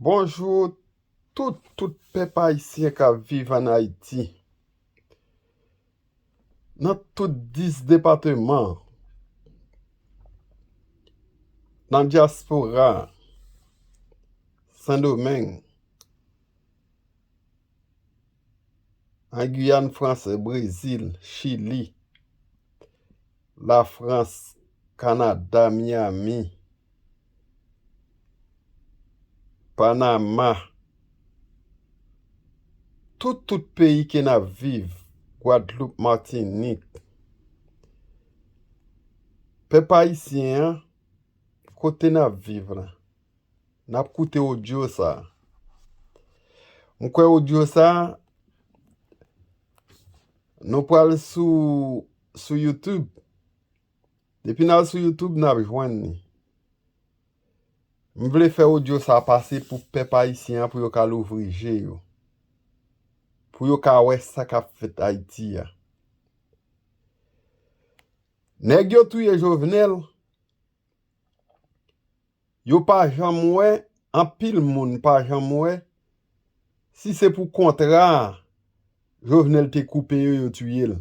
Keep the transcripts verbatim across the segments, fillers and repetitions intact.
Bonjou tout, tout pèp ayisyen k ap viv ann Ayiti. Nan tout dis depatman, nan dyaspora, Sendomeng, an Giyàn Fransè, Brezil, Chili, Lafrans, Kanada, Miami, Panama, tout, tout peyi ke n ap viv, Gwadloup, Matinik. Pèp ayisyen an, kote n ap viv la, n ap koute odyo sa a. M kwè odyo sa a, nou pral sou, sou YouTube. Depi n al sou YouTube, n ap jwenn li. M vle fè odyo sa a pase pou pèp ayisyen an, pou yo ka louvri je yo. Pou yo ka wè sa k ap fèt Ayiti a. Nèg yo touye Jovenel, yo pa janm wè, anpil moun pa janm wè, si se pou kontra Jovenel te koupe yo, yo touye l.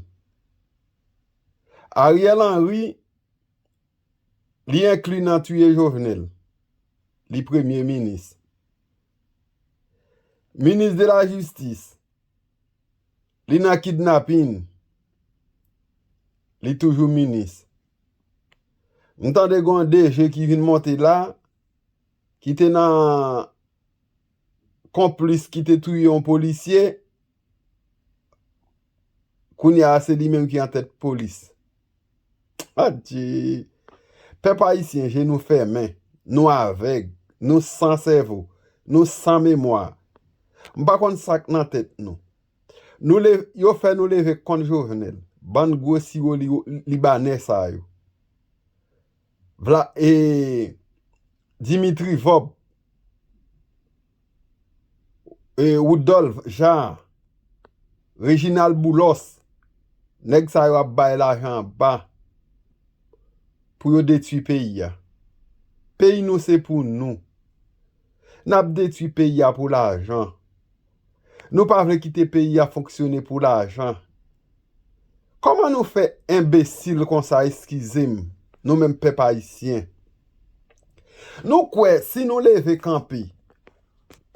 Ariel Henry, li enkli nan touye Jovenel. Li premye minis. Minis de la jistis, li nan kidnapin. Li toujou minis. M tande gen yon D G ki vin monte la, ki te nan konplis ki te touye yon polisye. Kounye a, se li menm ki antèt polis. Adje! Pèp ayisyen, je nou fèmen, nou avèg, nou san sèvo, nou san memwa. M pa konn sa k nan tèt nou. Nou le-, yo fè nou leve kont Jovenel, bann gwo siwo li-, libanè sa yo. Vla-, e, Dimitri Vorbe, e, Woodolphe Jaar, Reginald Boulos, nèg sa yo ap bay lajan anba pou yo detwi peyi a. Peyi nou se pou nou. N ap detwi peyi a pou lajan. Nou pa vle kite peyi a fonksyone pou lajan. Kòman nou fè enbesil konsa, eskize m, nou menm pèp ayisyen? Nou kwè si nou leve kanpe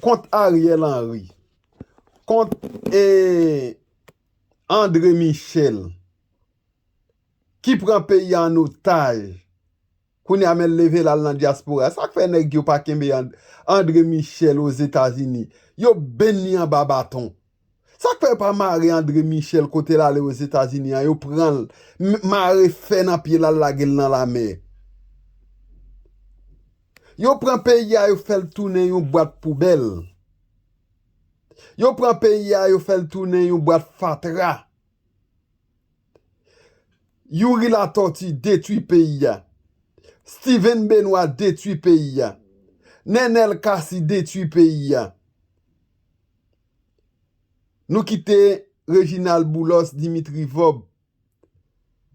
kont Ariel Henry, kont, e, André Michel, ki pran peyi a an otaj, kounye a men l leve l al nan dyaspora. Sa k fè nèg yo pa kenbe And-, André Michel Ozetazini? Yo benn li anba baton. Sa k fè yo pa mare André Michel kote l ale Ozetazini an? Yo pran l, m-, mare fè nan pye l al lage l nan lamè. Yo pran peyi a, yo fè l tounen yon bwat poubèl. Yo pran peyi a, yo fè l tounen yon bwat fatra. Youri Latortue detwi peyi a. Steven Benoît detwi peyi a. Nenel Cassy detwi peyi a. Nou kite Reginald Boulos, Dimitri Vorbe.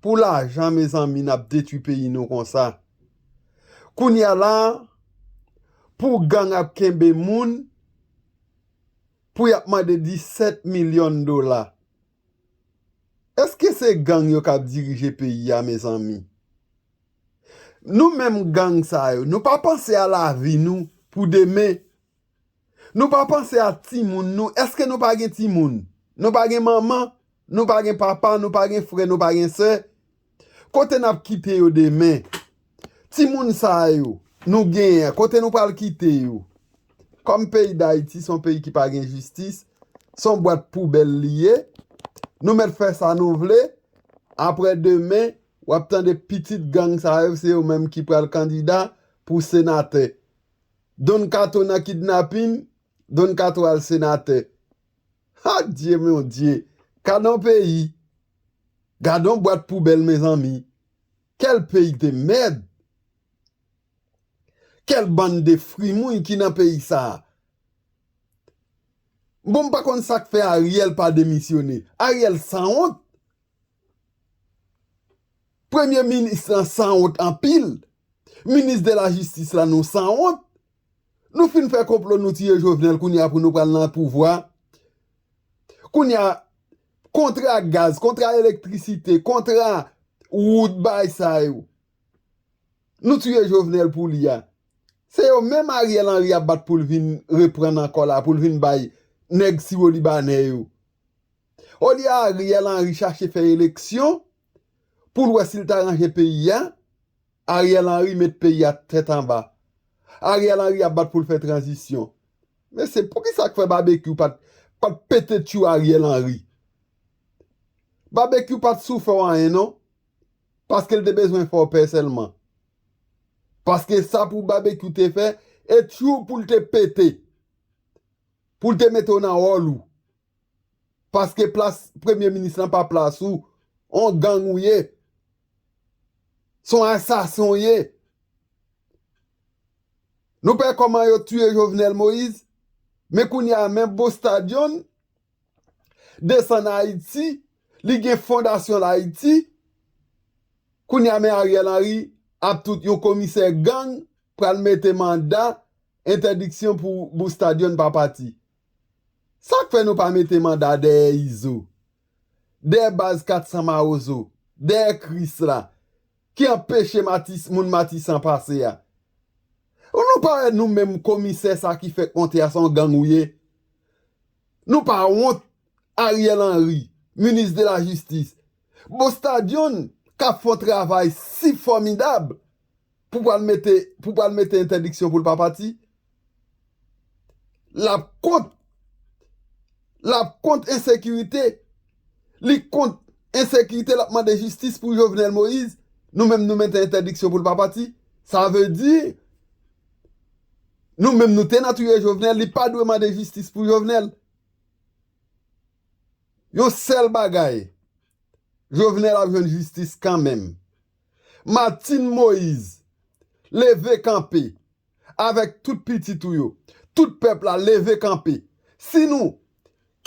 Pou lajan, mezanmi, n ap detwi peyi nou konsa. Kounye a la, pou gang ap kenbe moun, pou y ap mande disèt milyon dola. Èske se gang yo k ap dirije peyi a, mezanmi? Nou menm gang sa yo, nou pa panse a lavi nou pou demen? Nou pa panse a timoun nou? Èske nou pa gen timoun? Nou pa gen manman? Nou pa gen papa? Nou pa gen frè? Nou pa gen sè? Kote n ap kite yo demen? Timoun sa yo nou genyen an, kote nou pral kite yo? Kòm peyi Dayiti se yon peyi ki pa gen jistis, se yon bwat poubèl li ye. Nou mèt fè sa nou vle. Apre demen, w ap tande pitit gang sa yo, se yo menm ki pral kandida pou senatè. Don Kato nan kidnapin, Don Kato al senatè. Adye mon Dye! Gad on peyi! Gad on bwat poubèl, mezanmi! Quel pays de merde! Quelle bande de frimouy ki nan peyi sa a! Bon, m pa konn sa k fè Ariel pa demisyone. Ariel sanwont. Premye minis lan sanwont anpil. Minis de la jistis la, nou sanwont. Nou fin fè konplo, nou tiye Jovenel, kounye a pou nou pral nan pouvwa. Kounye a, kontra gaz, kontra elektrisite, kontra wout, bay sa yo. Nou tiye Jovenel pou li a. Se yo menm Ariel Henry ap bat pou l vin reprann ankò la, pou l vin bay nèg siwo libanè yo. Olye Ariel Henry chache fè eleksyon pou l wè si l ta ranje peyi a, Ariel Henry met peyi a tèt anba. Ariel Henry ap bat pou l fè tranzisyon. Mesye, poukisa k fè Babekyou pa t, pa t pete tchou Ariel Henry? Babekyou pa t sou fè w anyen, non. Paske l te bezwen fè w pè sèlman. Paske sa pou Babekyou te fè, e tchou pou l te pete. Pou l te mete w nan wòl ou. Paske plas premye minis lan pa plas ou. On gang ou ye. Se on asasen w ye. Nou pa wè kòman yo tiye Jovenel Moïse? Men kounye a, men Boustad John desann Ayiti, li gen fondasyon l Ayiti. Kounye a, men Ariel Henry ap tout yon komisè gang pral mete manda entèdiksyon pou Boustad John pa pati. Sa k fè nou pa mete manda dèyè Izo, dèyè baz kat san Mawozo, dèyè Krisla, ki anpeche Matis, moun Matisan pase a? Nou pa wè nou menm komisè sa ki fèk monte a se yon gang ou ye? Nou pa wont? Ariel Henry, minis de la jistis, Boustad John k ap fè yon travay si fòmidab pou pral mete, pou pral mete entèdiksyon pou l pa pati. L ap kont, l ap kont ensekirite. Li kont ensekirite, l ap mande jistis pou Jovenel Moïse. Nou menm, nou mete entèdiksyon pou l pa pati. Sa vle di, nou menm, nou te nan touye Jovenel, li pa dwe mande jistis pou Jovenel. Yon sèl bagay, Jovenel ap jwenn jistis kanmenm. Martine Moïse, leve kanpe avèk tout pitit ou yo. Tout pèp la, leve kanpe. Si nou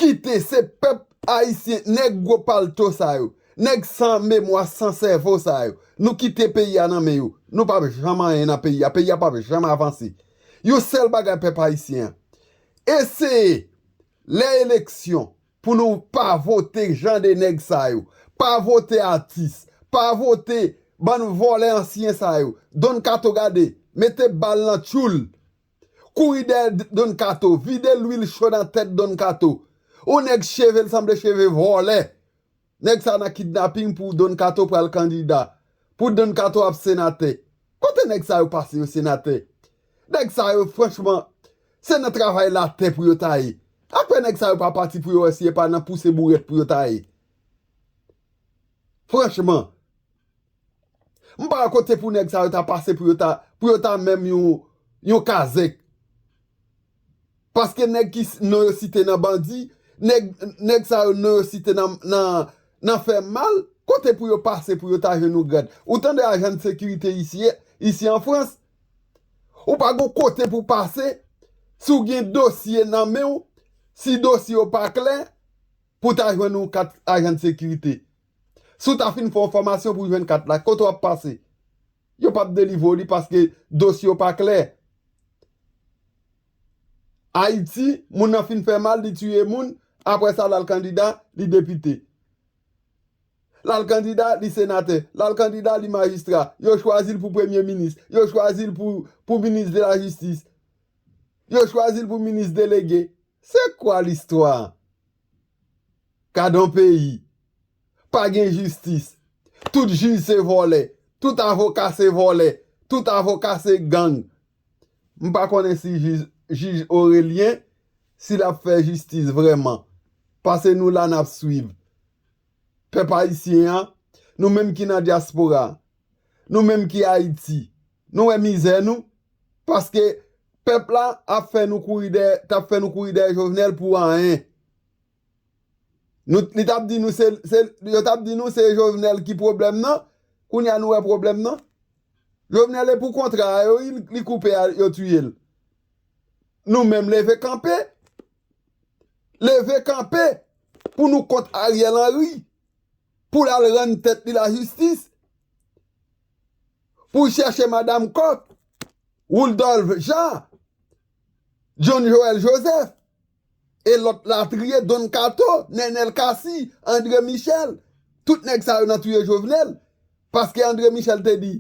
kite se pèp ayisyen, nèg gwo palto sa yo, nèg san memwa, san sèvo sa yo, nou kite peyi a nan men yo, nou p ap janm anyen nan peyi a. Peyi a p ap janm avanse. Yon sèl bagay pèp ayisyen an, eseye lè eleksyon pou nou pa vote jan de nèg sa yo. Pa vote atis, pa vote bann vòlè ansyen sa yo. Don Kato gade, mete bal nan tchoul. Kouri dèyè Don Kato, vide lwil cho nan tèt Don Kato. Yon nèg cheve l sanble cheve vòlè. Nèg sa nan kidnaping pou Don Kato pral kandida. Pou Don Kato ap senatè. Kote nèg sa yo pase yo senatè? Nèg sa yo, franchman, se nan travay latè pou yo ta ye. Apre nèg sa yo pa pati pou yo wè si e pa nan pouse bourèt pou yo ta ye. Franchman, m pa wè kote pou nèg sa yo ta pase pou yo ta, pou yo ta menm yon, yon kazèk. Paske nèg ki s-, non yo site nan bandi, nèg, nèg sa yo non yo site nan, nan, nan fè mal, kote pou yo pase pou yo ta jwenn yon grad? Ou tande ajan de sekirite isi, isi an Frans? Ou pa gon kote pou pase, si w gen dosye nan men w, si dosye w pa klè, pou w ta jwenn yon kat ajan de sekirite. Si w ta fin fè yon fòmasyon pou w jwenn kat la, kote w ap pase? Yo p ap delivre w li paske dosye w pa klè. Ayiti, moun nan fin fè mal, li tiye moun, apre sa l al kandida, li depite. L al kandida, li senatè. L al kandida, li majistra. Yo chwazi l pou premye minis. Yo chwazi l pou, pou minis de la jistis. Yo chwazi l pou minis delege. C'est quoi l'histoire? Gade yon peyi. Pa gen jistis. Tout jij se vòlè. Tout avoka se vòlè. Tout avoka se gang. M pa konnen si jij, jij Orelyen, si l ap fè jistis vrèman. Pase nou la n ap swiv. Pèp ayisyen an, nou menm ki nan dyaspora, nou menm ki Ayiti, nou wè mizè nou, paske pèp la ap fè nou kouri dèyè, t ap fè nou kouri dèyè Jovenel pou anyen. Nou, li t ap di nou se, se, yo t ap di nou se Jovenel ki pwoblèm nan, kounye a nou wè pwoblèm nan. Jovenel e pou kontra a yo, li, li koupe a, yo tiye l. Nou menm leve kanpe, leve kanpe pou nou kont Ariel Henry, pou l al rann tèt li lajistis, pou l chèche madanm kòk, Rudolph Jean, John Joël Joseph, e lòt latriye, Don Kato, Nenel Cassy, André Michel. Tout nèg sa yo nan touye Jovenel. Paske André Michel te di,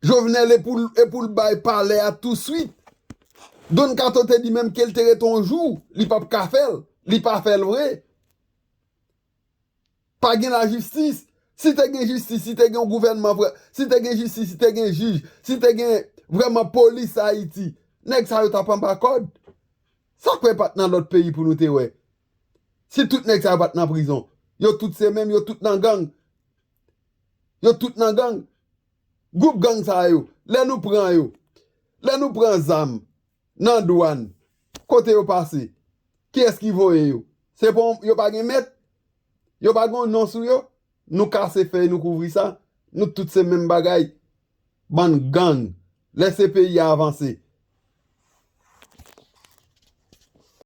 Jovenel e pou, e pou l bay palè a touswit. Don Kato te di menm ke l te rete yon jou, li p ap ka fè l, li pa fè l vre. Pa gen lajistis. Si te gen jistis, si te gen yon gouvènman vrè, si te gen jistis, si te gen jij, si te gen vrèman polis Ayiti, nèg sa yo t ap anba kòd. Sa k fè pa t nan lòt peyi pou nou te wè? Si tout nèg sa yo pa t nan prizon, yo tout se menm, yo tout nan gang. Yo tout nan gang. Gwoup gang sa yo, lè nou pran yo, lè nou pran zam nan dwàn, kote yo pase? Kiyès ki voye yo? Se pa yon, yo pa gen mèt? Yo pa gen yon non sou yo? Nou kase fèy, nou kouvri sa. Nou tout se menm bagay. Bann gang. Lèse peyi a avanse.